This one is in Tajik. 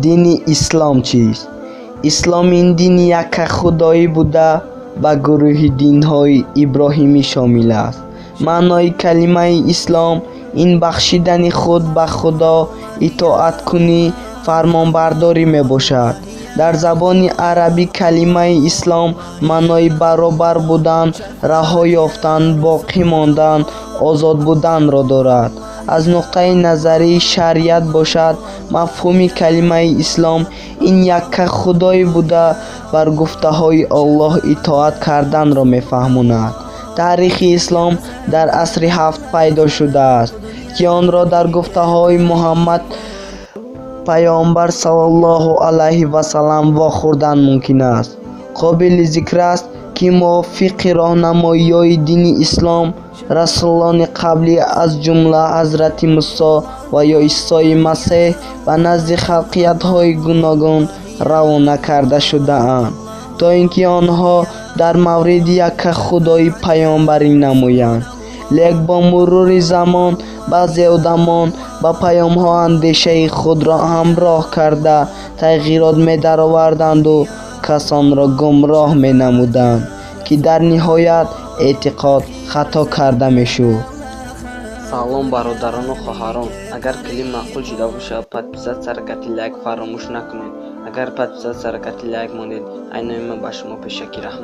Дини ислом чист? Ислом ин дини яккахудоӣ буда, ба гурӯҳи динҳои иброҳимӣ шомил аст. Маънои калимаи ислом ин бахшидани худ ба Худо, итоаткунӣ, фармонбардорӣ мебошад. Дар забони арабӣ калимаи ислом маънои баробар будан, раҳо ёфтан, боқӣ мондан, озод буданро дорад. Аз нуқтаи назари шариат бошад, мафҳуми калимаи ислом ин яккахудоӣ буда, бар гуфтаҳои Аллоҳ итоат карданро мефаҳмонад. Таърихи ислом дар асри ҳафт пайдо шудааст, ки онро дар гуфтаҳои Муҳаммад Паёмбар саллаллоҳу алайҳи васаллам вохӯрдан мумкин аст. Қобили зикр аст, ки мувофиқи роҳнамоиҳои дини ислом расулони қаблӣ, аз ҷумла ҳазрати Мусо ва ё Исои Масеҳ, ба назди халқиятҳои гуногун равона карда шудаанд, то ин ки онҳо дар мавриди яккахудоӣ паёмбарӣ намоянд. Лек бо мурури замон баъзе одамон ба паёмҳо андешаи худро ҳамроҳ карда, тағйирот медароварданду касонро гумроҳ менамуданд, ки дар ниҳоят эътиқод хато карда мешуд. Салом, бародарону хоҳарон! Агар клип маъқул шуда бошад, подписаться кати лайк фаромӯш накунед. Агар подписаться кати лайк мондед, айнои ман ба шумо пешакӣ раҳмат.